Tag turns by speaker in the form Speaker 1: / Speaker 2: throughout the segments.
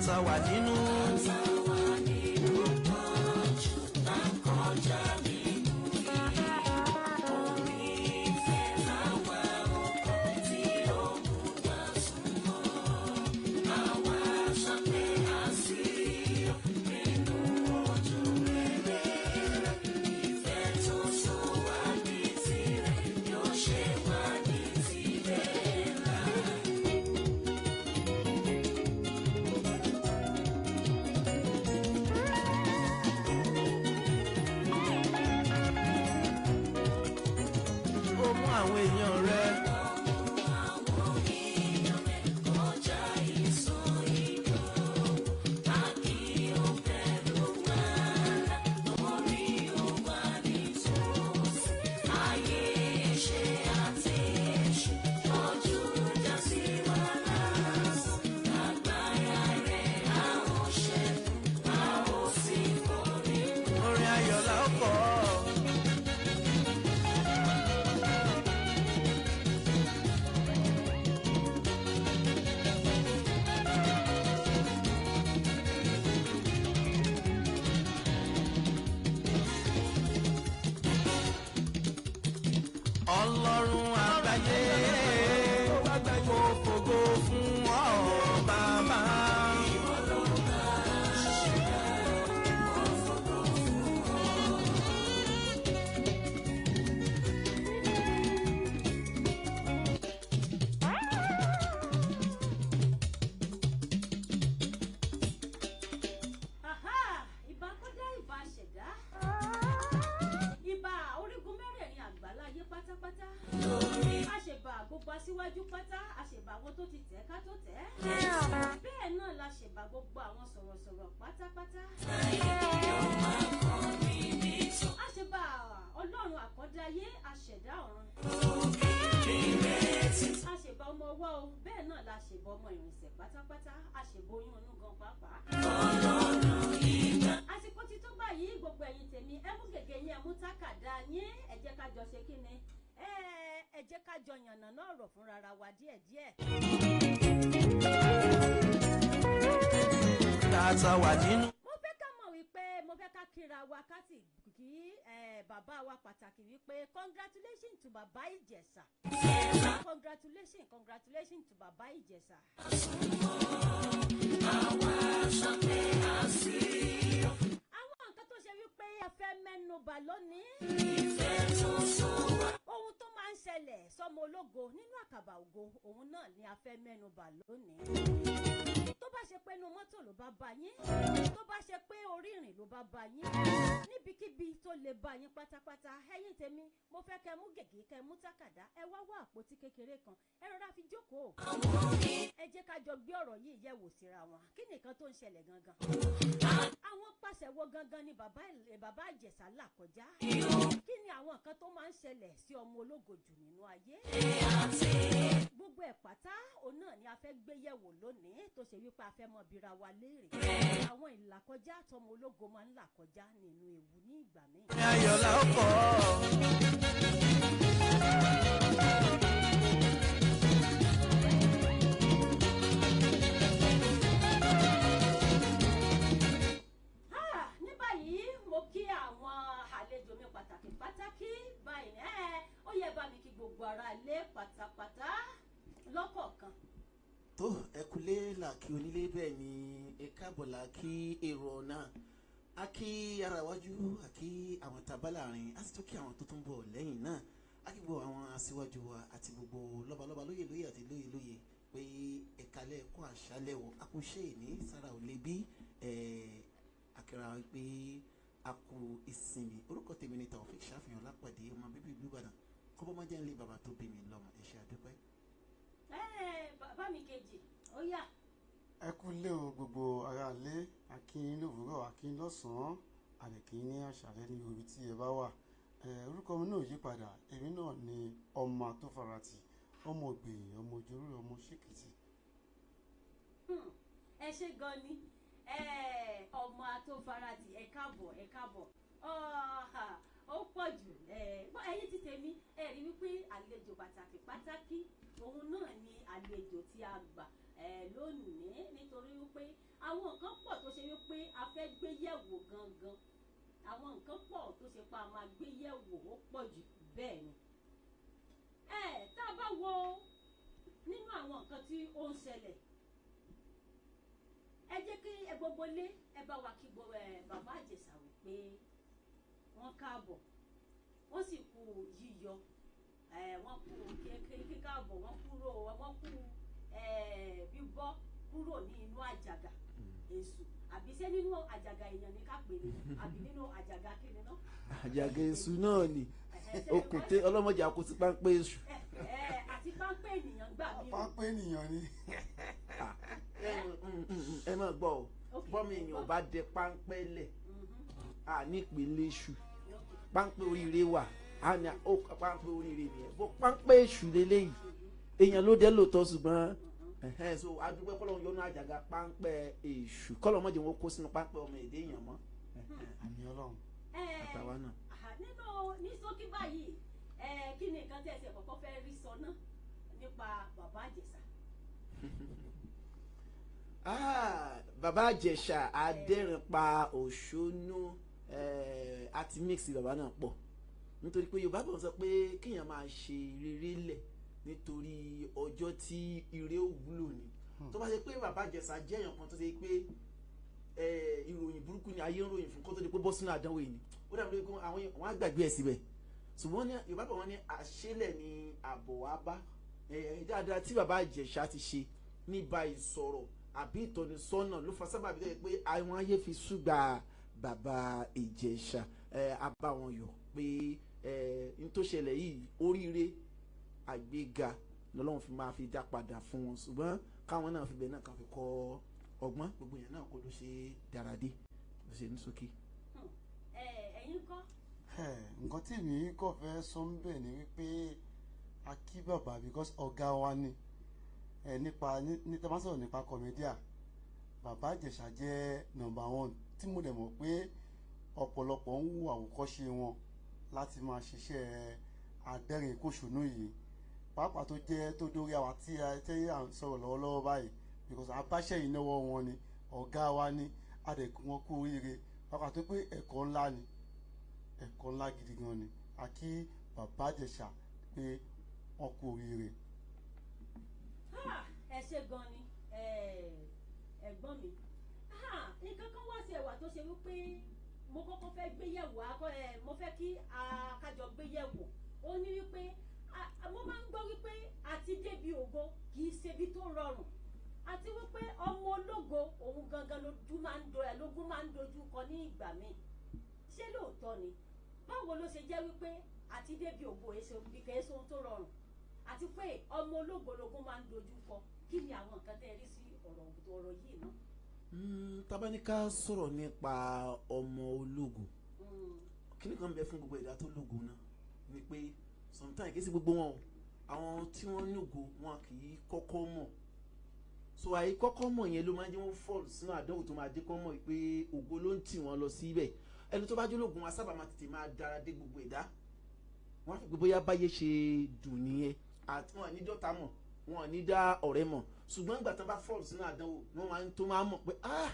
Speaker 1: tá wà nínú. Ó mú àwọn èèyàn rẹ̀. Orin ayọ̀ la ó kọ. Ọlọ́run àgbáyé, mo fògo fún ọ bàbá.
Speaker 2: Aha! Ìbà kọ́dá, ìbà ṣẹ̀dá. Ìbà orígun mẹ́rẹ̀ẹ̀rin àgbáláyé pátápátá. A ṣèbà gbogbo aṣíwájú pátá, a ṣèbà àwọn tó ti tẹ̀ ká tó tẹ̀. Bẹ́ẹ̀ náà la ṣèbà gbogbo àwọn sọ̀rọ̀sọ̀rọ̀ pátápátá. A ṣèbà Ọlọ́run àkọ́dáyé, aṣẹ̀dá ọ̀run. A ṣèbà ọmọ ọwọ́ o, bẹ́ẹ̀ náà la ṣèbà ọmọ ìrìnsẹ̀ pátápátá, a ṣèbà oyún inú gan pàápàá. Àsìkò ti tó báyìí, gbogbo ẹ̀yin tèmi, ẹ mú gègé yín, ẹ mú tákàdá yín, ẹ jẹ́ ká jọ ṣe kí ni, ẹ jẹ́ ká jọ yànnà náà rọ̀ fúnra ra wa díẹ̀díẹ̀.
Speaker 1: Tá wà nínú.
Speaker 2: Mo fẹ́ ká mọ̀ wípé mo fẹ́ ká kíra wa, ká sì kí bàbá wa pàtàkì wípé congratulations to Bàbá Ìjẹ̀ṣà, congratulations, congratulations to Bàbá Ìjẹ̀ṣà. Àwọn nǹkan tó ṣe wípé ẹ fẹ́ mẹ́nu bà lónìí, ohun tó máa ń ṣẹlẹ̀ sọmọ ológo nínú àkàbà ògo, òun náà ni a fẹ́ mẹ́nu bà lónìí. Tó bá ṣe pé inú mọ́tò ló bá bá yín, tó bá ṣe pé orí ìrìn ló bá bá yín, níbikíbi tó lè bá yín pátápátá, ẹ̀yin tèmi, mo fẹ́ kẹ́ mú gègé, kẹ́ mú tákàdá, ẹ wá wá àpótí kékeré kan, ẹ rọra fi jókòó. Ẹ jẹ́ ká jọ gbé ọ̀rọ̀ yìí yẹ̀ wò síra wọn. Kí nìkan tó ń ṣẹlẹ̀ gangan? Àwọn pàṣẹ wo gangan ni bàbá Ìjẹ̀ṣà là kọjá? Kí ni àwọn nǹkan tó máa ń ṣẹlẹ̀ sí ọmọ ológo jù nínú ayé? Gbogbo ẹ̀ pátá òun náà ni a fẹ́ gbé yẹ̀wò lónìí, tó ṣe wípé a fẹ́ mọ bira wa léèrè àwọn ìlàkọjá tọmọ ológo máa ń là kọjá nínú ewu ní ìgbà míì.
Speaker 1: Orin ayọ̀ la ó kọ.
Speaker 2: Ah, ní báyìí mo kí àwọn àlejò mi pàtàkì pàtàkì báyìí. Ẹ ó yẹ bá mi kí gbogbo ara ilé pátápátá lọ́kọ̀ọ̀kan.
Speaker 3: Tó ẹkúlé là kí onílé, bẹ́ẹ̀ ni ẹ káàbọ̀ là kí èrò ọ̀nà, a kí ara wájú, a kí àwọn tàbá láàrin, a sì tún kí àwọn tó tún bọ̀ lẹ́yìn náà, a kí gbogbo àwọn aṣíwájú wa àti gbogbo lọ́balọ́ba, lóyè lóyè àti lóyè lóyè, pé ẹ̀kalẹ̀ kó àṣálẹ̀ o, a kò ṣe ìní sára ò lè bí ẹ̀ akẹ́ra pé a kú ìsinmi. Orúkọ tèmi ni Taofik Ṣàfihàn Lápàdé, ọmọ bíbí ìlú Ìbàdàn, kọ́bọ́ máa jẹ́ ń lé bàbá tó bí mi lọ́mọ. Ẹ ṣé, àdúpẹ́.
Speaker 2: Ẹ bàbá mi kejì, ó yá.
Speaker 4: Ẹ kú lé o, gbogbo ará lé, akín lówùúrọ̀, akín lọ́sàn-án, àlẹ́kín ní àṣálẹ́ ní orí tí ẹ bá wà. Orúkọ mi náà yí padà, èmi náà ni ọmọ tó farati, ọmọ ògbèyìn, ọmọ ojúrú, ọmọ ṣèkìtì.
Speaker 2: Ẹ ṣé gan ni, ọmọ atófarati, ẹ káàbọ̀, ẹ káàbọ̀. Ó pọ̀ jù. Ẹ̀yin ti tèmi, ẹ rí wípé àlejò pàtàkì pàtàkì òun náà ni àlejò tí a gbà lónìí, nítorí wípé àwọn Àwọn nǹkan pọ̀ tó ṣe wípé a fẹ́ gbé yẹ̀wò gangan, àwọn nǹkan pọ̀ tó ṣe pa máa gbé yẹ̀wò, ó pọ̀ jù bẹ́ẹ̀ ni. Ẹ tá a bá wo nínú àwọn nǹkan tí ó ń ṣẹlẹ̀, ẹ jẹ́ kí ẹ gbogbo lé ẹ bá wa kí gbogbo ẹ bàbá Ìjẹ̀ṣà wípé wọ́n káàbọ̀, wọ́n sì kú yíyọ ẹ, wọ́n kú kíkáàbọ̀, wọ́n kúrò, wọ́n kú ẹ bíbọ́ kúrò ní inú àjàgà èṣù, àbí ṣé nínú àjàgà èèyàn ní ká pè ní, àbí nínú àjàgà kíni náà?
Speaker 3: Àjàgà èṣù náà ni okùn tẹ ọlọ́mọdé àkótí páńpẹ́ èṣù.
Speaker 2: Ẹ àti páńpẹ́ ènìyàn gbà mí o.
Speaker 4: Pápẹ́ ènìyàn ni.
Speaker 3: Ẹ má gbọ́ o.
Speaker 2: Ok.
Speaker 3: Bọ́mi èèyàn bá dẹ páńpẹ́ lẹ̀ à nípínlẹ̀ èṣù, páńpẹ́ oríire wà á ní ó páńpẹ́ oríire nìyẹn, bó páńpẹ́ èṣù lélẹ́yìí, èèyàn ló dé lóòótọ́, ṣùgbọ́n ẹ̀hẹ́n, so adúpẹ́ kọ́lọ́run yọ́nú àjàgà páńpẹ́ èṣù, kọ́lọ́run má jẹ́ wọn kó sínú páńpẹ́ ọmọ èdè èèyàn mọ́.
Speaker 4: Àmì Ọlọ́run.
Speaker 3: Àtàwa náà.
Speaker 2: Nínú ní ṣókí báyìí ẹ, kí ni nǹkan tí ẹ ṣe kọ́kọ́ fẹ́ rí sọ náà nípa bàbá Ìjẹ̀ṣà?
Speaker 3: Ah, bàbá Ìjẹ̀ṣà adẹ́rìnpa òṣónú, àti mix bàbá náà pọ̀, nítorí pé Yorùbá bọ̀ sọ pé kéèyàn máa ṣe rere lẹ̀ nítorí ọjọ́ tí ire ò wúlò ni. Tó bá ṣe pé bàbá Ìjẹ̀ṣà jẹ́ èèyàn kan tó ṣe pé ìròyìn burúkú ni ayé ń ròyìn fún kó tó di pé bọ́ sínú àdánwò yìí ni, ó dàbí pé àwọn èèyàn wọn á gbàgbé ẹ̀ síbẹ̀. Ṣùgbọ́n ní Yorùbá bọ̀, wọ́n ní àṣélẹ̀ ni àbọ̀ wá bá dáadáa tí bàbá Ìjẹ̀ṣà ti ṣe nípa ìsọ̀rọ̀ àbí ìtọ́nisọ́nà ló fa sábàbí tó yẹ pé àwọn ayé fi ṣùgbà bàbá Ìjẹ̀ṣà. Á bá wọn yọ̀ pé n tó ṣẹlẹ̀ yìí, oríire àgbéga lọ́lọ́run fi máa fi dá padà fún wọn, ṣùgbọ́n káwọn náà fi bẹ̀ náà kàn fi kọ́ ọgbọ́n. Gbogbo yẹn náà kó ló ṣe dáradé ló ṣe ní sókè.
Speaker 2: Ẹ̀yin kọ́?
Speaker 4: Nǹkan tí èmi kò fẹ́ sọ ń bẹ̀ ni wípé a kí bàbá because ọ̀gá wa ni ẹ nípa ní tá a bá sọ̀rọ̀ nípa comedian, bàbá Ìjẹ̀ṣà jẹ́ number one tí mo dẹ̀ mọ̀ pé ọ̀pọ̀lọpọ̀ ń wo àwòkọ́ṣe wọn láti máa ṣiṣẹ́ adẹ́rìn kòṣónú yìí, pàápàá tó jẹ́ tó dórí àwa tí a tẹ́ à ń sọ̀rọ̀ lọ́wọ́lọ́wọ́ báyìí, because abáṣẹ́ yìí náwó wọn ni ọ̀gá wa ni, adẹ̀kùn wọn kú oríire, pàápàá tó pé ẹ̀kọ́ ńlá ni, ẹ̀kọ́ ńlá gidi gan ni. A kí bàbá Ìjẹ̀ṣà pé wọ́n kú oríire.
Speaker 2: Ah, ẹ ṣe gan ni ẹ̀gbọ́n mi. Ah, nǹkan kan wá sí ẹwà tó ṣe wípé mo kọ́kọ́ fẹ́ gbé yẹ̀wò akọ ẹ, mo fẹ́ kí a kájọ gbé yẹ̀wò. Ó ní wípé mo máa ń gbọ́ wípé àti débi ògo kì í ṣe ibi tó rọrùn, àti wípé ọmọ ológo òun gangan lójú máa ń do ẹ lógún máa ń dojú kọ ní ìgbà míì. Ṣé lóòótọ́ ni? Báwo ló ṣe jẹ́ wípé àti débi ògo èso kì í ṣe ohun tó rọrùn, àti pé ọmọ ológo lógún máa ń dojú kọ? Kí ni àwọn nǹkan tẹ́ ẹ rí sí ọ̀rọ̀ yìí náà?
Speaker 3: Tá bá ní ká sọ̀rọ̀ nípa ọmọ ológo, kí ni kan bẹ fún gbogbo ẹ̀dá tó lógo náà ni pé sometimes kì í sí gbogbo wọn o, àwọn tí wọ́n ní ògo wọn kì í kọ́kọ́ mọ̀. So àìkọ́kọ́ mọ̀ yẹn ló máa ń jẹ́ wọ́n fall sínú àdánwò tó máa dé kọ́ mọ̀ pé ògo ló ń tì wọ́n lọ síbẹ̀. Ẹni tó bá jẹ́ ológun wọn sábà máa tètè máa dára dé gbogbo ẹ̀dá, wọ́n á fi pé bóyá báyé ṣe dùn nìyẹn, àti wọn ní dọ́ta mọ̀, wọn ní dá ọ̀rẹ́ mọ̀. Ṣùgbọ́n ìgbà tán bá fall sínú àdánwò, wọ́n máa ń tó máa mọ̀ pé ah,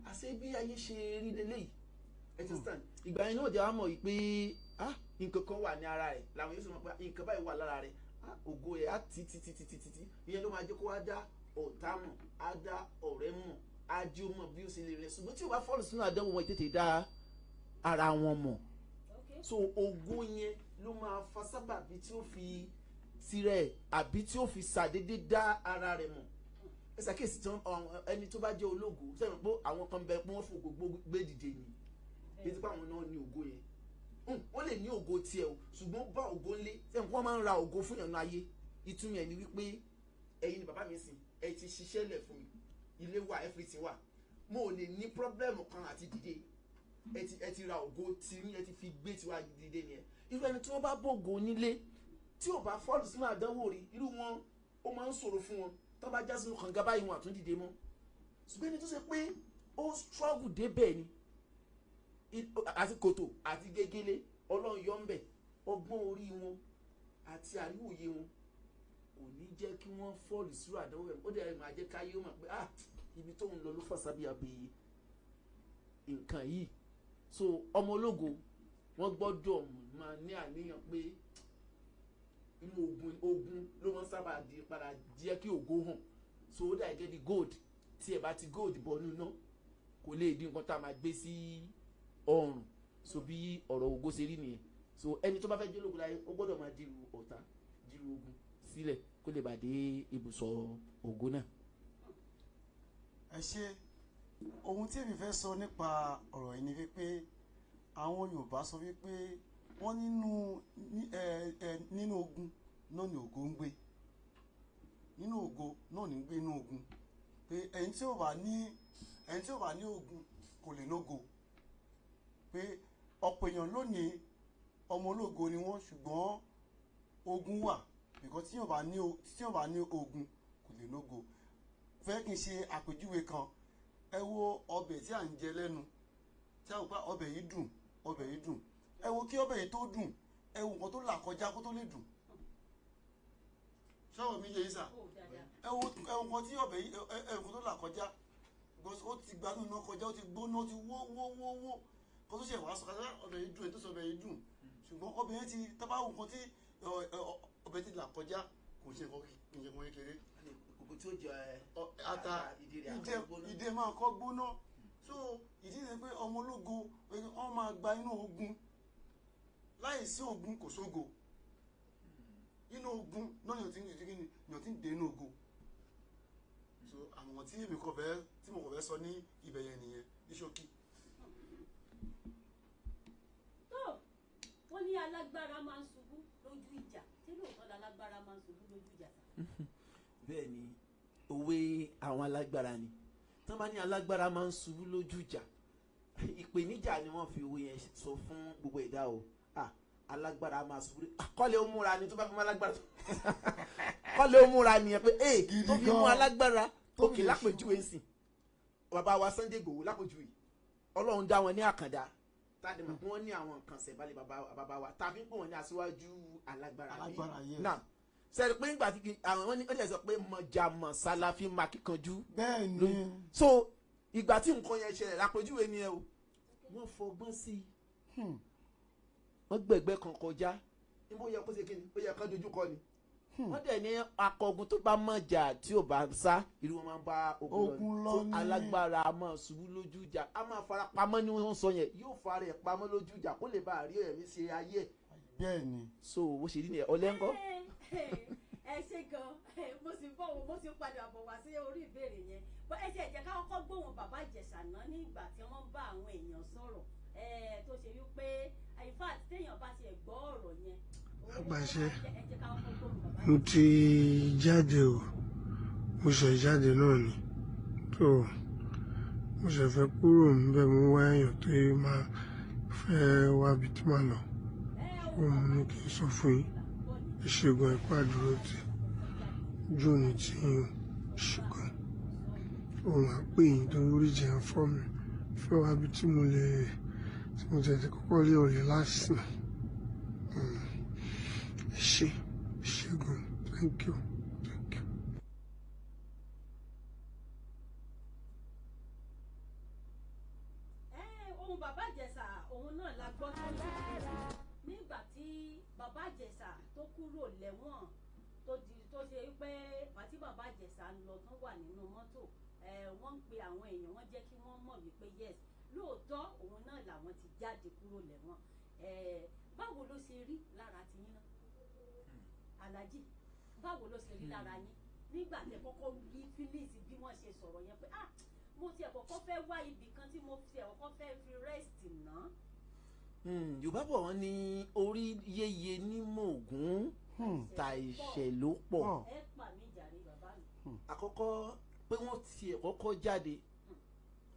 Speaker 3: àṣé bí ayé ṣe rí leléyìí. Ẹ ti stand ìgbà yẹn náà jẹ́ wàá mọ̀ yìí pé ah, nǹkan kan wà ní ara rẹ̀, làwọn yóò sọ pé nǹkan báyìí wà lára rẹ̀. Ah, ògo rẹ̀ á tí tí tí tí tí tí, ìyẹn ló máa jẹ́ kó wá dá ọ̀tá mọ̀, á dá ọ̀rẹ́ mọ̀, á jí ó mọ̀ bí ó ṣe lè rẹ̀. Ṣùgbọ́n tí o bá fall sínú àdánwò, wọn tètè dá ara wọn mọ̀. So ògo yẹn ló máa fa sábàbí tí ó fi tirẹ̀ àbí tí ó fi ṣàdédé dá ara rẹ̀ mọ̀. Ẹ ṣàkíyèsí tí ẹni tó bá jẹ́ ológo sẹ́yìn pé àwọn kan bẹ pé wọ́n fò gbogbo gbé dìde ni, kí ti pé àwọn náà ní ògo yẹn. Wọ́n lè ní ògo tiẹ̀ o, ṣùgbọ́n bá ògo ńlé sẹ́yìn pé wọ́n máa ń ra ògo fún ìyànú ayé. Ìtumọ̀ ẹ̀ ni wípé ẹ̀yin ni bàbá mi sìn, ẹ ti ṣiṣẹ́ lẹ̀ fún mi, ilé wà, everything wà, mo ò lè ní problem kan àti dìde. Ẹ ti ra ògo tí ẹ ti fi gbé tiwa dìde nìyẹn. Irú ẹni tí wọ́n bá bògo nílé tí ò bá fall sínú àdánwò rí, irú wọn ó máa ń ṣòro fún wọn. Tó bá já sínú kànga báyìí, wọn àtún dìde mọ́. Ṣùgbọ́n ẹni tó ṣe pé ó struggle débẹ̀ ni, àti kòtò àti gegele, Ọlọ́run yọ ń bẹ̀, ọgbọ́n orí wọn àti àríwòye wọn kò ní jẹ́ kí wọ́n fall sínú àdánwò rẹ̀. Ó dẹ̀ máa jẹ́ káyé ó mọ̀ pé ah, Ibi tó ń lọ ló fà sábì àbí nǹkan yìí. So ọmọ ológo, wọ́n gbọ́dọ̀ máa ní àníyàn pé inú ogun, ogun ló máa ń sábà di padà jẹ́ kí ògo hàn. So ó dà gẹ́gẹ́ bí gold, tí ẹ bá ti gold bọ̀ nínú náà, kò lè di nǹkan tá a máa gbé sí ọrùn. So bí ọ̀rọ̀ ògo ṣe rí nìyẹn. So ẹni tó bá fẹ́ jẹ́ ológo láyé, ó gbọ́dọ̀ máa dirú ọ̀tá, dirú ogun sílẹ̀ kó lè bá dé ibùsọ̀ ògo náà.
Speaker 4: Ẹ ṣe. Ohun tí èmi fẹ́ sọ nípa ọ̀rọ̀ yìí ni wípé àwọn Yorùbá sọ wípé wọ́n nínú ní- ẹ ẹ nínú ogun náà ni ògo ń gbé, nínú ògo náà ní gbé inú ogun, pé ẹni tí ò bá ní ogun kò lè nógo, pé ọ̀pọ̀ èèyàn lónìí, ọmọ ológo ni wọ́n, ṣùgbọ́n ogun wà, because tí yóò bá ní ogun, kò lè nógo. Fẹ́ kí n ṣe àpèjúwe kan. Ẹ wo ọbẹ̀ tí à ń jẹ lẹ́nu, tí a rò pé ọbẹ̀ yìí dùn, ọbẹ̀ yìí dùn. Ẹ wo kí ọbẹ̀ yìí tó dùn, ẹ wo nǹkan tó là kọjá kó tó lè dùn. Ṣọ́wọ́ mi yé yín sà?
Speaker 2: Ó dáadáa.
Speaker 4: Ẹ wo nǹkan tí ọbẹ̀ yìí, ẹ wo nǹkan tó là kọjá, because ó ti gbanú iná kọjá, ó ti gbóná, ó ti wó wó wó wó kó tó ṣe wàá sọ kátà ọbẹ̀ yìí dùn. Ẹ tó sọ ọbẹ̀ yìí dùn, ṣùgbọ́n ọbẹ̀ yẹn ti tábà wo nǹkan tí ọbẹ̀ ti là kọjá, kò ṣe nǹkan, kì í ṣe nǹkan kékeré.
Speaker 3: Kòkò tí ó jẹ
Speaker 4: ata
Speaker 3: ìdí rẹ̀
Speaker 4: ìdè
Speaker 3: àkọ́kọ́ gbóná.
Speaker 4: Ìdè máa kọ́ gbóná. So ìdí ni pé ọmọ ológo, wọ́n máa gba inú ogun. Láì sí ogun, kò sógo. Inú ogun náà ni o ti ń dé inú ogo. So àwọn tí èmi kò fẹ́, tí mo kò fẹ́ sọ ní ibẹ̀ yẹn nìyẹn ní ṣókí.
Speaker 2: Tó wọ́n ní alágbára máa ń ṣubú lójú ìjà, tí lóòótọ́ lálágbára máa ń ṣubú lójú ìjà sá?
Speaker 3: Bẹ́ẹ̀ ni, òwe àwọn alágbára ni. Tí wọ́n bá ní alágbára máa ń ṣubú lójú ìjà, ìpèníjà ni wọ́n fi òwe yẹn sọ fún gbogbo ẹ̀dá o. Ah, alágbára máa ṣubú. Ah, kọ́lé ó múra ni. Tó bá fi mú alágbára, kọ́lé ó múra nìyẹn pé ee
Speaker 4: Gidi
Speaker 3: tó fi mú
Speaker 4: gan.
Speaker 3: alágbára
Speaker 4: Tó
Speaker 3: òkè
Speaker 4: fi lè
Speaker 3: lápèjúwe ń sìn bàbá wa Sunday Igboho lápèjúwe, Ọlọ́run dá wọn ní àkàndá táàdì mọ̀ pé wọ́n ní àwọn nǹkan ṣẹ̀bálẹ̀ bàbá bàbá wa tàbí pé wọ́n ní aṣíwájú alágbára bí.
Speaker 4: Alágbára, yes.
Speaker 3: Náà sẹ́ni pé nígbà tí àwọn wọn ní ó dẹ̀ sọ pé mọ̀jàmọ̀ sálàfí máa kíkanjú.
Speaker 4: Bẹ́ẹ̀ ni.
Speaker 3: So ìgbà tí nǹkan yẹn ṣẹlẹ̀ lápèjúwe ni ẹ o, wọ́n fọgbọ́n sí i, wọ́n gbẹ̀gbẹ́ kan kọjá níbo yẹ kó ṣe kí ni ó yẹ kó dojú kọ ni. Wọ́n dẹ̀ ní akọgun tó bá mọ̀jà tí ò bá sá, irú wọn máa ń bá ogun
Speaker 4: Ogun
Speaker 3: lọ
Speaker 4: lọ
Speaker 3: ni.
Speaker 4: ní.
Speaker 3: So alágbára a máa ṣubú lójú ìjà, a máa fara pamọ́ ni wọ́n sọ yẹn, yóò fara ẹ̀ pamọ́ lójú ìjà kó lè bá a rí ẹ̀mí ṣe ayé ẹ̀.
Speaker 4: Bẹ́ẹ̀ ni.
Speaker 3: So bó ṣe rí nìyẹn. Ọlẹ́ńkọ́.
Speaker 2: Ẹ ṣe gan. Mo sì bọ̀, mo sì padà bọ̀ wá sí orí ìbéèrè yẹn bọ́. Ẹ ṣe jẹ́ ká kọ́kọ́ gbóhùn bàbá Ìjẹ̀ṣà náà nígbà tí wọ́n ń bá àwọn èèyàn sọ̀rọ̀, tó ṣe wípé in fact, téèyàn bá tiẹ̀ gbọ́ ọ̀rọ̀ yẹn.
Speaker 5: Àgbàṣe.
Speaker 2: Ẹ jẹ́ ká kọ́kọ́ gbóhùn bàbá.
Speaker 5: Mo ti jáde o, mo ṣẹ̀ jáde náà ni tó mo ṣẹ̀ fẹ́ kúrò níbẹ̀. Mo wá èèyàn tó máa fẹ́ wábi tí màá lọ ó, mo ní kí n sọ fún yín. Ẹ ṣé gan, ẹ kú àdúró tì, ojú òní tí yín o. Ẹ ṣé gan. Òun á pè yín torí orí jẹ́ ń fọ́ mi, fẹ́ wábi tí mo lè tí mo tẹ̀ ti kọ́kọ́ lé ọ̀rẹ́ lásìkò. Ẹ ṣé, ẹ ṣé gan. Thank you, thank you.
Speaker 2: Ohun bàbá Ìjẹ̀ṣà òun náà la gbọ́ tó nígbà tí bàbá Ìjẹ̀ṣà tó kúrò lẹ́wọ̀n, tó di tó ṣe pé àti bàbá Ìjẹ̀ṣà ń lọ tán, wà nínú mọ́tò, wọ́n ń pe àwọn èèyàn, wọ́n jẹ́ kí wọ́n mọ̀ wípé yes, lóòótọ́ òun náà làwọn ti jáde kúrò lẹ́wọ̀n. Báwo ló ṣe rí lára tiyín náà, Alhaji? Báwo ló ṣe rí lára yín nígbà tẹ́ kọ́kọ́ rí feelings bí wọ́n ṣe sọ̀rọ̀ yẹn pé ah, mo tiẹ̀ kọ́kọ́ fẹ́ wá ibì kan tí mo tiẹ̀ kọ́kọ́ fẹ́ fi rest ná?
Speaker 3: Yorùbá bọ̀, wọ́n ní orí yéye ní mògún, ta ìṣẹ̀ ló pọ̀.
Speaker 4: Pọ̀.
Speaker 2: Ẹ pa mí jàre, bàbá mi.
Speaker 3: Àkọ́kọ́ pé wọ́n tiẹ̀ kọ́kọ́ jáde,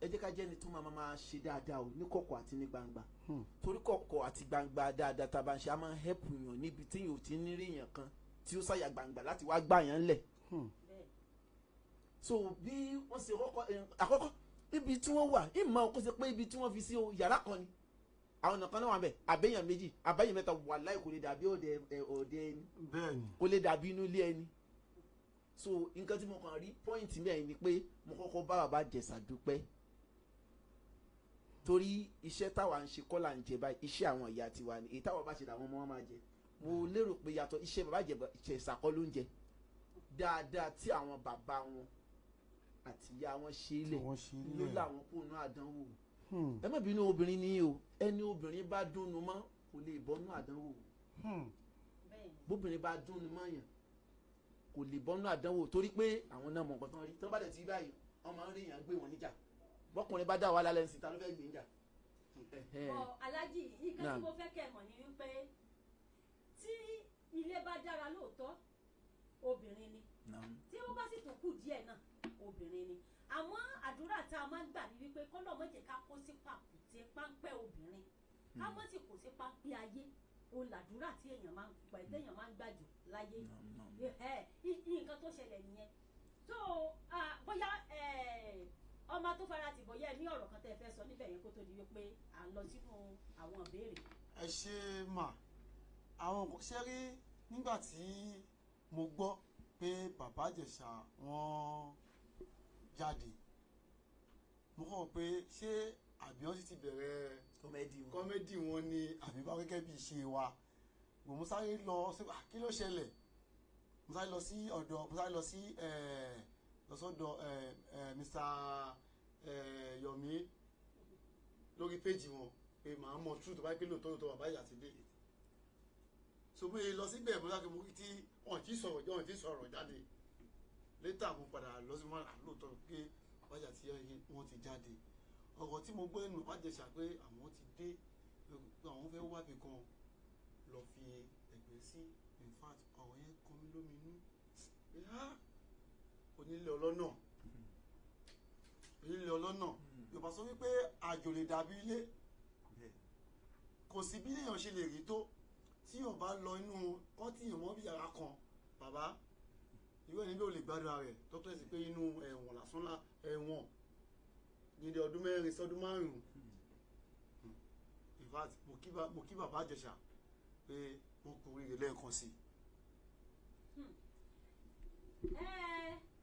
Speaker 3: ẹ jẹ́ ká jẹ́ ẹni tó máa máa ṣe dáadáa o, ní kọ̀kọ̀ àti ní gbangba, torí kọ̀kọ̀ àti gbangba dáadáa tá a bá ń ṣe, a máa ń help yàn níbi tí yàn ò ti ní rí yàn kan tí ó ṣàyà gbangba láti wá gbà yàn lẹ̀. So bí wọ́n ṣe kọ́kọ́ àkọ́kọ́ ibi tí wọ́n wà, ìmọ̀ kó ṣe pé ibi tí wọ́n fi sí o, yàrá kan ni, àwọn ọ̀nà kan náà wà bẹ̀, àbẹ̀yàn méjì, àbẹ̀yàn mẹ́ta, wà láì kò lè dàbí òde òde ẹni.
Speaker 4: Bẹ́ẹ̀ ni.
Speaker 3: Kò lè dàbí inú ilé ẹni. So nǹkan tí mo kàn rí point mẹ́rin ni pé mo kọ́kọ́ bá Bàbá Ìjẹ̀ṣà dúpẹ́, torí iṣẹ́ táwa ń ṣe kọ́ là ń jẹ báyìí, iṣẹ́ àwọn ìyá tiwa ni. Èyí táwa bá ṣe làwọn ọmọ wọn máa jẹ. Mo lérò pé yàtọ̀ iṣẹ́ Bàbá Ìjẹ̀ṣà kọ́ ló ń jẹ dáadáa tí àwọn bàbá wọn àti ìyá wọn ṣe é
Speaker 4: Tí
Speaker 3: lẹ̀
Speaker 4: wọ́n ṣe
Speaker 3: ló
Speaker 4: lẹ̀.
Speaker 3: làwọn kò nú àdánwò. Ẹ má bínú, obìnrin ní o. Ẹni obìnrin bá dúnnu mọ́ kò lè bọ́nú àdánwò.
Speaker 2: Bẹ́ẹ̀ ni.
Speaker 3: Bóbìnrin bá dúnnu mọ́ yàn kò lè bọ́nú àdánwò, torí pé àwọn náà mọ̀ nǹkan tán rí. Tí wọ́n bá dẹ̀ ti rí báyìí, wọ́n máa ń rí yàn gbé wọn níjà. Bọ́kùnrin bá dá wàhálà lẹ́nu sí, ta ló fẹ́ gbé níjà?
Speaker 2: Bọ alájì, nǹkan tí
Speaker 3: Naam.
Speaker 2: mo fẹ́ kẹ́ ẹ mọ̀ ni wípé tí ilé bá dára lóòótọ́, obìnrin ni. Tí ó bá sì tún kù díẹ̀ náà, obìnrin ni. Àmọ́ àdúrà tá a máa ń gbà ní wípé kọ́lọ́ má jẹ́ ká kó sí pàkúté páńpẹ́ obìnrin, ká má sì kó sí páńpẹ́ ayé. Òun làdúrà tí èèyàn máa ń gbà, téèyàn máa ń gbà jù láyé. Nǹkan tó ṣẹlẹ̀ nìyẹn. Tó bóyá ọmọ tó fara tì, bóyá ẹ ní ọ̀rọ̀ kan tẹ́ ẹ fẹ́ sọ níbẹ̀ yẹn kó tó di wípé à ń lọ sínú àwọn ìbéèrè.
Speaker 4: Ẹ ṣe mà. Àwọn nǹkan ṣe rí nígbà tí mo gbọ́ pé Bàbá Ìjẹ̀ṣà wọ́n jáde, mo kọ́ pé ṣé àbí wọ́n sì ti bẹ̀rẹ̀
Speaker 3: comedy wọn.
Speaker 4: Comedy wọn ni àbí bá gẹ́gẹ́ bí ìṣe wa. Mo mo sáré lọ sí, ah, kí ló ṣẹlẹ̀? Mo sáré lọ sí ọ̀dọ̀, mo sáré lọ sí lọ sọ́dọ̀ Mr. Yomi lórí péjì wọn pé màá mọ true tó bá pé lóòótọ́ lóòótọ́ bàbá ìyá ti dé. So mo yẹ lọ síbẹ̀, mo sáré, mo rí tí wọ́n ti sọ̀rọ̀ jáde. Later mo padà lọ sí wọn, lóòótọ́ pé bàbá ìyá ti wọ́n ti jáde. Ọ̀rọ̀ tí mo gbọ́ ẹnu Bàbá Ìjẹ̀ṣà pé àwọn ti dé, pé àwọn fẹ́ wábì kan lọ fi ẹ̀gbẹ́ sí, in fact ọ̀rọ̀ yẹn kan mí lóminú pé á onílé ọlọ́nà, onílé ọlọ́nà. Yorùbá sọ wípé àjò lè dàbí ilé. Kò sí bí èèyàn ṣe lè rí tó tí yóò bá lọ inú kọ́tì èèyàn mọ́ bí yàrá kan, bàbá irú ẹni bí ò lè gbádùn ara rẹ̀ tó tẹ̀sí pé inú ẹ̀wọ̀n lásán lá ẹ̀wọ̀n nílé ọdún 4 sọdún 5. In fact mo kí Bàbá Ìjẹ̀ṣà pé wọ́n kú oríire lẹ́ẹ̀kan sí i.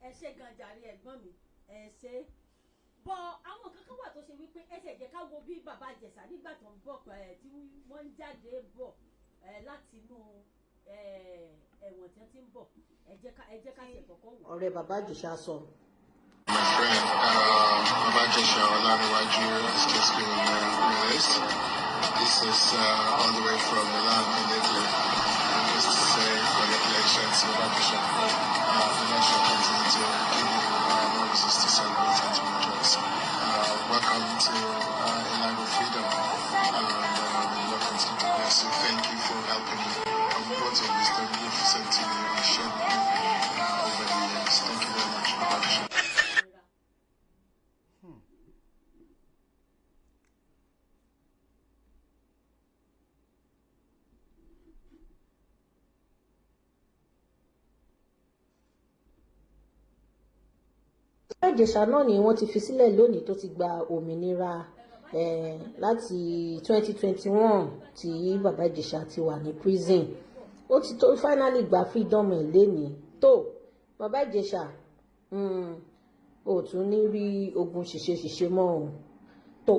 Speaker 2: Ẹ ṣe gan jàre, ẹ̀gbọ́n mi, ẹ ṣe. Bọ àwọn kankan wà tó ṣe wípé ẹsẹ̀ jẹ́ ká wo bí Bàbá Ìjẹ̀ṣà nígbà tó ń bọ̀, tí wọ́n ń jáde bọ̀ láti inú ẹ̀wọ̀n tí wọ́n ti ń bọ̀. Ẹ jẹ́ ká ṣe kọ́kọ́ wò.
Speaker 6: Ọ̀rẹ́ Bàbá Ìjẹ̀ṣà sọ.
Speaker 7: My friend, Baba Ijesha Olanrewaju has just been released. This is all the way from Milan in Italy. And just to say congratulations to Baba Ijesha. The Lord shall continue to give you more reasons to celebrate and to rejoice. Welcome to a land of freedom. And may the Lord continue to bless you. Thank you for helping me. And words of wisdom you've sent to me and shared with me over the years. Thank you very much, Baba Ijesha.
Speaker 2: Ìlera.
Speaker 6: Bàbá Ìjẹ̀ṣà náà ni wọ́n ti fi sílẹ̀ lónìí tó ti gba òmìnira láti 2021 tí Bàbá Ìjẹ̀ṣà ti wà ní prison. Ó ti tó finally gba freedom ẹ̀ lénìí. Tó Bàbá Ìjẹ̀ṣà, ò tún ní rí ogun ṣìṣe ṣìṣe mọ́ o. Tó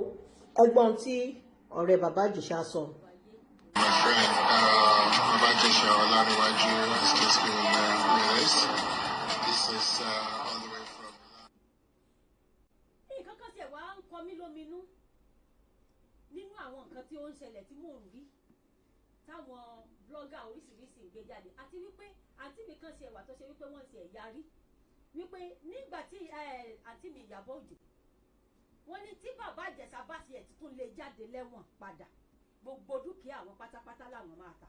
Speaker 6: ẹgbọ́n tí ọ̀rẹ́ Bàbá Ìjẹ̀ṣà sọ.
Speaker 7: My friend, Baba Ijesha Olanrewaju has just been released. This is all the way from Milan.
Speaker 2: Nǹkan kan tiẹ̀ wá ń kọ mí lóminú nínú àwọn nǹkan tí ó ń ṣẹlẹ̀ tí mò ń rí táwọn blogger oríṣiríṣi ń gbé jáde, àti wípé àǹtí mi kan ṣe wà tó ṣe wípé wọ́n ti ẹ̀ yarí wípé nígbà tí àǹtí mi Ìyábọ̀ Òjó, wọ́n ní tí Bàbá Ìjẹ̀ṣà bá tiẹ̀ tuntun lè jáde lẹ́wọ̀n padà, gbogbo dúkìá àwọn pátápátá làwọn máa tà.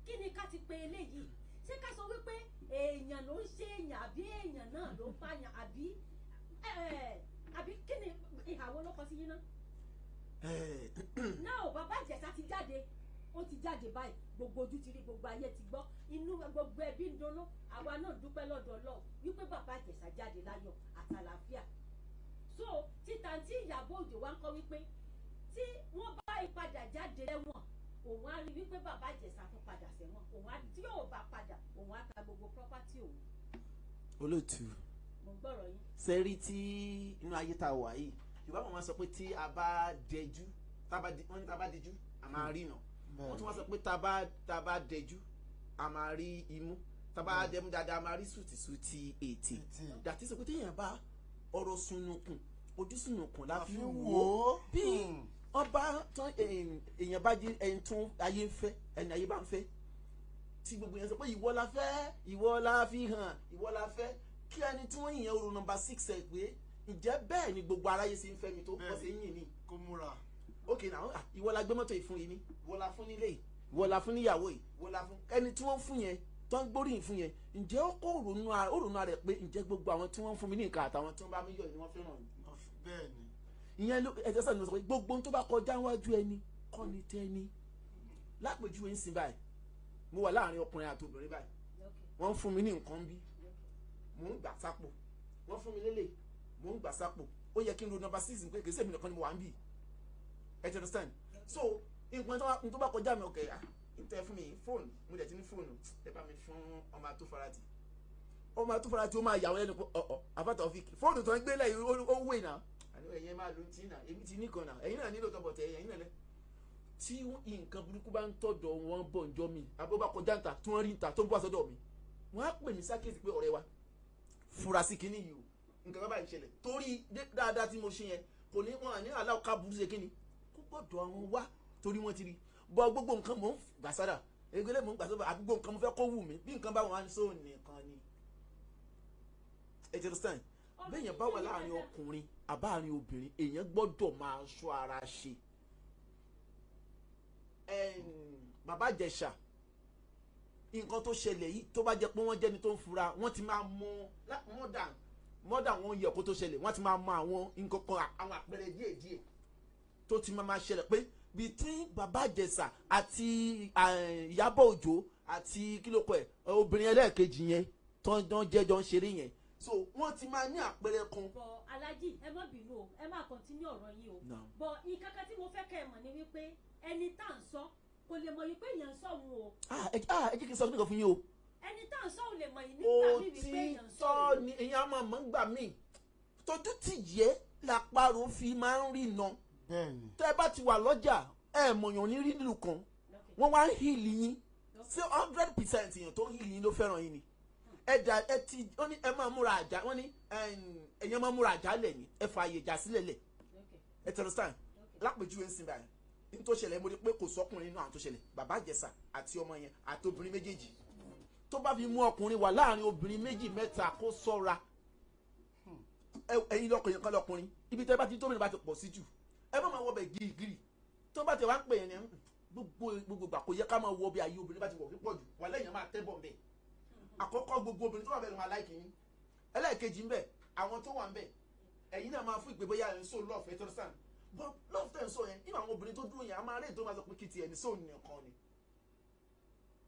Speaker 2: Kí ni ká ti pe eléyìí? Ṣé ká sọ wípé èèyàn ló ń ṣe èèyàn, àbí èèyàn náà ló ń pààyàn, àbí kí ni ìhàwọ́ ló kọ sí yín náà? Náà Bàbá Ìjẹ̀ṣà ti jáde, ó ti jáde báyìí. Gbogbo ojú ti rí, gbogbo ayé ti gbọ́, inú gbogbo ẹbí ń dunnú. Àwa náà dúpẹ́ lọ́dọ̀ Ọlọ́run wípé Bàbá Ìjẹ̀ṣà jáde láyọ̀ àtàlàáfíà. So títa tí Ìyábọ̀ Òjó wá ń kọ́ wípé tí wọ́n bá ìpadà jáde lẹ́wọ̀n Òun á rí wípé Bàbá Ìjẹ̀ṣà tún padà sẹ́wọ̀n. Òun á, tí yóò bá padà, òun á ta gbogbo property òun.
Speaker 3: Olóòtú.
Speaker 2: Mo ń gbọ́rọ̀ yín.
Speaker 3: Sẹ́rí tí inú ayé tá a wà yìí, Yorùbá wọn máa sọ pé tí a bá dẹjú, tá a bá di, wọ́n ní tá a bá dijú, a máa rí nà. Wọ́n tún wá sọ pé tá a bá dẹjú, a máa rí imú, tá a bá dẹmú dáadáa, a máa rí sùtìsùtì ètè.
Speaker 4: Ètè.
Speaker 3: Dàtí sọ pé téèyàn bá ọ̀rọ̀ sunukun, ojú sunukun la fi
Speaker 4: fi
Speaker 3: ń
Speaker 4: ń
Speaker 3: wò
Speaker 4: wò
Speaker 3: ó.
Speaker 4: Ó.
Speaker 3: Bí wọ́n bá tán, èèyàn bá jẹ́ ẹni tó ayé ń fẹ́, ẹni ayé bá ń fẹ́, tí gbogbo yẹn sọ pé ìwọ la fẹ́, ìwọ la fi hàn, ìwọ la fẹ́, kí ẹni tí wọ́n yìn oro number 6 ẹ̀ pé ǹjẹ́ bẹ́ẹ̀ ni gbogbo aráyé ṣe ń fẹ́ mi tó wọ́n ṣe ń yìn ní?
Speaker 4: Kó múra.
Speaker 3: Ok, now, ah, ìwọ la gbé mọ́tò yìí fún yìí ní, ìwọ la fún nílé yìí, ìwọ la fún níyàwó yìí, ìwọ la fún. Ẹni tí wọ́n fún yẹn, tó ń gbóríyìn fún yẹn, ǹjẹ́ ó kó ronú ara, ó ronú ara rẹ̀ pé ǹjẹ́ gbogbo àwọn tí wọ́n ń fún mi ní nǹkan àtàwọn tí wọ́n bá mi yọ̀ ni wọ́n fẹ́ràn mi?
Speaker 4: Bẹ́ẹ̀ ni.
Speaker 3: Ìyẹn ló ẹjẹ sọ ni mo sọ pé gbogbo ohun tó bá kọjá níwájú ẹni kọ́ ni tẹ́ni. Lápèjúwe ń sìn báyìí, mo wà láàrin ọkùnrin àti obìnrin báyìí, wọ́n ń fún mi ní nǹkan bí mò ń gbà sápò, wọ́n fún mi lélẹ̀, mò ń gbà sápò. Ó yẹ kí n ro number 6 pé kì í ṣèmi nìkan ni mo wà ń bì. Ẹ ti understand? So nǹkan tó bá kọjá mi, ọkẹ, ah, n tẹ fún mi fóònù, mo dẹ̀ ti ní fóònù, ẹ bá mi fún ọmọ àtúfarati, ọmọ àtúfarati, ó máa yà wọ́n lẹ́nu pé ọ̀ọ̀ àbátọ̀ fi fóònù tó ń gbé lẹ́yìn ó wé náà. Àní ẹ̀yin máa lo tí náà, èmi ti ní kan náà, ẹ̀yin náà nílò tọbọ̀tẹ̀, ẹ̀yin náà lẹ́ tí nǹkan burúkú bá ń tọ̀dọ̀ wọn bọ̀ ń jọ mi, àbó bá kọjá ń ta tí wọ́n rí ń ta tó ń bọ̀ sọ́dọ̀ mi, wọ́n á pè mí sákèsì pé ọ̀rẹ́ wa, fura sí kinní yìí o, nǹkan bá báyìí ṣẹlẹ̀. Torí dáadáa tí mo ṣe yẹn, kò ní wọn àní aláwọ̀ ká burú ṣe kinní kó gbọ́dọ̀ àwọn wá, torí wọ́n ti rí bọ́ gbogbo nǹkan mò ń gbà sára egbélé, mò ń gbà sára, àbí gbogbo nǹkan mo fẹ́ kó wù mí, bí nǹkan bá wọn á ní sóò nìkan ni. Ẹ ti understand? Bẹ́ẹ̀yàn bá wà láàrin ọkùnrin àbáàrin obìnrin, èèyàn gbọ́dọ̀ máa ṣọ́ ara ṣe. Bàbá Ìjẹ̀ṣà, nǹkan tó ṣẹlẹ̀ yìí, tó bá jẹ́ pé wọ́n jẹ́ni tó ń fura, wọ́n ti máa mọ more than 1 year kó tó ṣẹlẹ̀, wọ́n ti máa mọ àwọn nǹkan kan, àwọn àpẹẹrẹ díẹ̀díẹ̀ tó ti máa ṣẹlẹ̀ pé between Bàbá Ìjẹ̀ṣà àti Ìyábọ̀ Òjó àti kí ló kọ ẹ̀, obìnrin ẹlẹ́ẹ̀kejì yẹn tó ń jẹ́jọ́ ń ṣeré yẹn, so wọ́n ti máa ní àpẹẹrẹ kan.
Speaker 2: Bọ Alájì, ẹ má bínú o, ẹ má continue ọ̀rọ̀ yín o. Bọ nǹkan kan tí mo fẹ́ kẹ́ ẹ mọ̀ ni wípé ẹni tá à ń sọ kò lè mọ̀ wípé èèyàn ń sọ òun o.
Speaker 3: Ah, ẹ jẹ́ kí n sọ nígbà fún yín o.
Speaker 2: Ẹni tá à ń sọ òun lè mọ̀ yìí nígbà míì wípé èèyàn ń sọ
Speaker 3: Òtítọ́
Speaker 2: òun.
Speaker 3: ni. Èèyàn á máa mọ̀ ń gbà míì, tójú tì yẹ làparò fi máa ń rí iná.
Speaker 4: Bẹ́ẹ̀ ni.
Speaker 3: Tẹ́ ẹ bá ti wà lọ́jà, ẹ mọ̀yàn ní rí nílùú kan, wọ́n wá ń hail yín. Ṣé 100% èèyàn tó ń hail yín ló fẹ́ràn yín ni? Ẹ dà, ẹ ti wọ́n ní ẹ máa múra àjà, wọ́n ní ẹ̀yàn máa múra àjà lẹ̀ ní, ẹ fa àyè ìjà sílẹ̀ lẹ̀. Ẹ ti understand? Lápèjúwe ń sin báyìí, ní tó ṣẹlẹ̀, mo rí pé kò sọ́kùnrin nínú àwọn tó ṣẹlẹ̀, Bàbá Ìjẹ̀ṣà àti ọmọ yẹn àti obìnrin méjèèjì. Tó bá fi mú ọkùnrin wà láàrin obìnrin méjì mẹ́ta, kó sọ́ra. Ẹ̀yin lọkùnrin kan lọkùnrin, ibi tẹ́ bá ti tóbi bá ti pọ̀ sí jù, ẹ má máa wọ bẹ̀ gírígírí. Tó bá ti wá ń pè yẹn ní gbogbo gbogbo gbà, kò yẹ ká máa wọ bí ayé obìnrin bá ti wọ̀ púpọ̀ jù wà lẹ́yìn, máa tẹ́ bọ̀ ń bẹ̀. Àkọ́kọ́, gbogbo obìnrin tó wà bẹ́ẹ̀ ló máa like yín. Ẹlẹ́ẹ̀kejì ń bẹ̀, àwọn tó wà ń bẹ̀, ẹ̀yin náà máa fún ìpè bóyá ẹ̀ ń so love ẹ̀ tó sàn but love tẹ̀ ń sọ yẹn nínú àwọn obìnrin tó dúró yẹn, a máa rí ètò máa sọ pé kí tiẹ̀ ní sóun nìkan ni.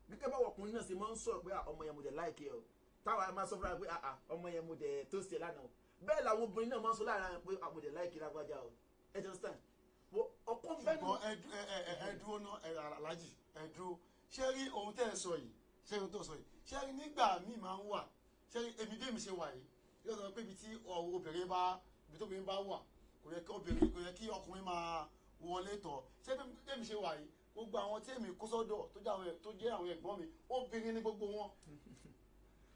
Speaker 3: Gẹ́gẹ́ báwo ọkùnrin náà ṣe máa ń sọ̀rọ̀ pé, "Ah, ọmọ yẹn, mo dẹ̀ like ẹ o," táwa máa sọ fúnra pé, "Ah, ah, ọmọ yẹn, mo dẹ̀ tó ṣe lánàá o," bẹ́ẹ̀ làwọn obìnrin náà máa ń sọ láàrin àwọn pé, "Ah, mo dẹ̀ like lágbájá o." Ẹ ti understand? Ọkọ fẹ́ ní.
Speaker 4: Ṣùgbọ́n ẹ dúró ná, ẹ Alájì, ẹ dúró. Ṣé rí ohun tẹ́ ẹ sọ yìí, ṣé rí ohun tó sọ yìí, ṣé rí nígbà míì máa ń wà, ṣé rí èmi bí èmi ṣe wà yìí, yóò sọ pé ibi tí obìnrin bá, ibi tó obìnrin bá wà, kò yẹ kí obìnrin, kò yẹ kí ọkùnrin máa wọlé tọ̀. Ṣé bí èmi ṣe wà yìí, gbogbo àwọn tí èmi kó sọ́dọ̀ tó jẹ́ àwọn ẹ̀gbọ́n mi, obìnrin ni gbogbo wọn,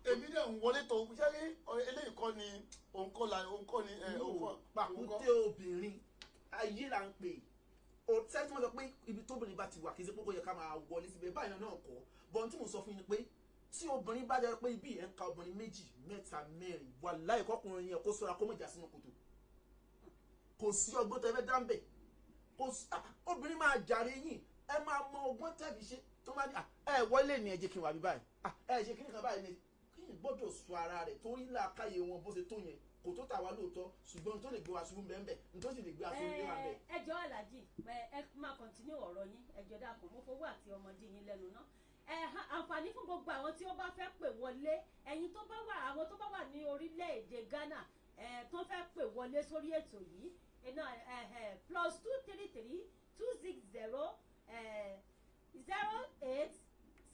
Speaker 4: èmi dẹ̀ ń wọlé tọ̀. Ṣé rí eléyìí kọ́ ni òun kọ́ la òun kọ́ ni ẹ òun kọ́ òun kọ́.
Speaker 3: Pàkúté obìnrin ayé là ń pè o. Sẹ́yìn tí wọ́n sọ pé ibi tóbìnrin bá ti wà, kì í ṣe pé kó yẹ ká máa wọlé síbẹ̀ báyìí náà kọ́ bọ́n. Tí mo sọ fún yín ni pé tí obìnrin bá jẹ́ pé ibi ẹ̀ ń ka obìnrin méjì, mẹ́ta, mẹ́rin, wàláhì, kọkùnrin yẹn kó sọ́ra, kó mọ̀ já sínú kòtò. Kò sí ọgbọ́n tẹ́ fẹ́ dá ń bẹ̀, kò sí. Ah, obìnrin máa jàre yín, ẹ máa mọ ọgbọ́n tẹ́bi ṣe tó máa ní, "Ah, ẹ wọlé ni, ẹ jẹ́ kí n wà bí báyìí. Ah, ẹ ṣe kí nìkan báyìí ni." Kéèyàn gbọ́dọ̀ sọ ara rẹ̀, torí làákàyè wọn bó ṣe tó yẹn kò tó tà wá lóòótọ́, ṣùgbọ́n tó lè gbé wa ṣubú bẹ́ẹ̀, tó sì lè gbé wa ṣubú bẹ́ẹ̀ bẹ́ẹ̀.
Speaker 2: Ẹ jọ̀ọ́ Alájì, ẹ máa continue ọ̀rọ̀ yín. Ẹ jọ̀ọ́, dákun, mo fowó àti ọmọdé yín lẹ́nu náà. Ẹ àǹfààní fún gbogbo àwọn tí ó bá fẹ́ pè wọlé, ẹ̀yin tó bá wà, àwọn tó bá wà ní orílẹ̀-èdè Ghana, ẹ tó fẹ́ pè wọlé sórí ètò yìí iná, ẹ ẹ +233 260 08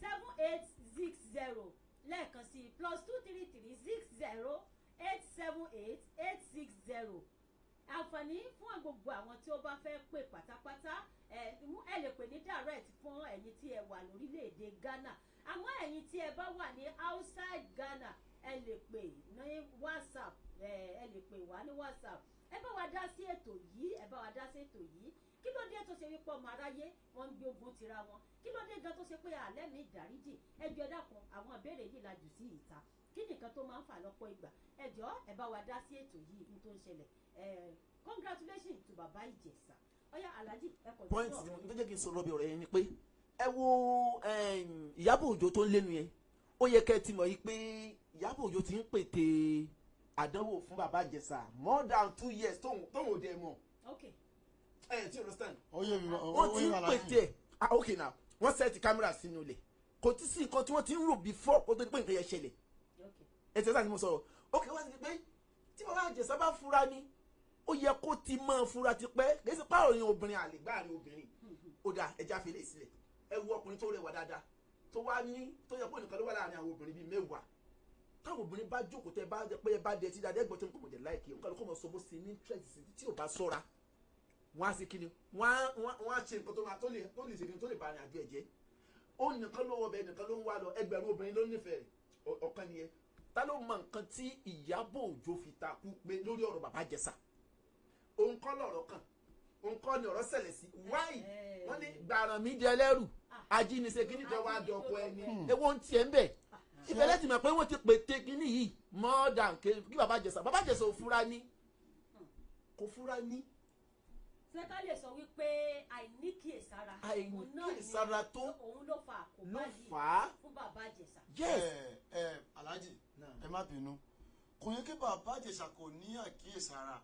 Speaker 2: 78 60. Lẹ́ẹ̀kan sí, +233 60 878 860. Àǹfààní fún gbogbo àwọn tí ó bá fẹ́ pè pátápátá. Ẹ lè pè ní direct fún ẹ̀yin tí ẹ wà lórílẹ̀‐èdè Ghana, àmọ́ ẹ̀yin tí ẹ bá wà ní outside Ghana, ẹ lè pè ní WhatsApp. Ẹ lè pè wá ní WhatsApp. Ẹ bá wa dá sí ètò yìí, ẹ bá wa dá sí ètò yìí. Kí ló dé tó ṣe wípé ọmọ aráyé wọn ń gbé ogun tira wọn? Kí ló dé gan tó ṣe pé àlẹ́ mi ìdáríjì? Ẹ jọ̀ọ́, ẹ dákun, àwọn ìbéèrè yìí la jù sí ìta. Kí nìkan tó máa ń fà lọ́pọ̀ ìgbà? Ẹ jọ̀ọ́, ẹ bá wa dá sí ètò yìí ní tó ń ṣẹlẹ̀. Congratulations to Bàbá Ìjẹ̀ṣà. Ọ̀yá Alhaji, ẹ kọ̀.
Speaker 3: Point tí mo tó jẹ́ kí n sọ̀rọ̀ bí ọ̀rọ̀ yẹn ni pé ẹ wo Ìyábọ̀ Òjó tó ń lénu yẹn, ó yẹ kẹ́ ẹ ti mọ̀ yìí pé Ìyábọ̀ Òjó ti ń pète àdánwò fún Bàbá Ìjẹ̀ṣà more than 2 years tóun ò dẹ̀ mọ̀. Ẹ ti understand?
Speaker 4: Ó yé mi.
Speaker 3: Wọ́n
Speaker 4: Ó
Speaker 3: ti
Speaker 4: yé
Speaker 3: ń
Speaker 4: mi, Alhaji.
Speaker 3: pète ẹ̀. Ah, okay, now wọ́n set camera sínú ilẹ̀, kò tí sí nǹkan tí wọ́n ti ń rò before kó tó di pé nǹkan yẹn ṣẹlẹ̀. Ẹ ti sáà ni mo sọ̀rọ̀. Ok, wọ́n ti di pé tí Bàbá Ìjẹ̀ṣà bá fura ni, ó yẹ kó ti máa fura ti pẹ́. Kì í ṣe páàrọ̀ yẹn obìnrin àlè gbáàrin obìnrin. Ó dáa, ẹja fi lè sílẹ̀. Ẹ wo ọkùnrin tó rẹwà dáadáa tó wá ní tó yẹ kó nìkan ló wà láàrin àwọn obìnrin bíi 10. Táwọn obìnrin bá jókòó, tẹ bá pé ẹ bá dẹ tí dáadáa, ẹgbọ́n tó ń kó mọ̀ jẹ́ láìkí nǹkan ló kọ́ mọ̀ sọ bó ṣe ní interest sí. Tí ò bá sọ́ra, wọ́n á ṣe kíni, wọ́n á ṣe nǹkan tó máa tó lè ṣe kíni, tó lè bá arìn àjò ẹ̀ jẹ́. Ó nìkan ló wọ bẹ́ẹ̀, nìkan ló ń wá lọ, ẹgbẹ̀rún obìnrin ló nífẹ̀ẹ́ rẹ̀. Ọ̀kan nìyẹn. Ta ló mọ nǹkan tí Ìyábọ̀ Òjó fi takú pé lórí ọ̀rọ̀ Bàbá Ìjẹ̀ṣà, òun kọ́ lọ̀rọ̀ kan, òun kọ́ ni ọ̀rọ̀ ṣẹlẹ̀ sí? Wáì wọ́n ní gbàràn mi di ẹlẹ́rù, ajínigbé kíní kan wá dọ̀kọ ẹni, ewo ń tiẹ̀ ń bẹ̀. Ìbẹ̀lẹ̀ ti mọ̀ pé wọ́n ti pète kíní yìí more than kí Bàbá Ìjẹ̀ṣà. Bàbá Ìjẹ̀ṣà ò fura ní, kò fura ní.
Speaker 2: Ṣé ká lè sọ wípé àìníkíyèsára òun náà ni-
Speaker 3: Àìníkíyèsára tó
Speaker 2: òun ló fa àkóbá
Speaker 3: ló
Speaker 2: yìí
Speaker 3: fà á
Speaker 2: fún Bàbá Ìjẹ̀ṣà?
Speaker 3: Yes.
Speaker 4: Ẹ ẹ Alhaji, ẹ má bínú, kò yẹ kí Bàbá Ìjẹ̀ṣà kò ní àkíyèsára.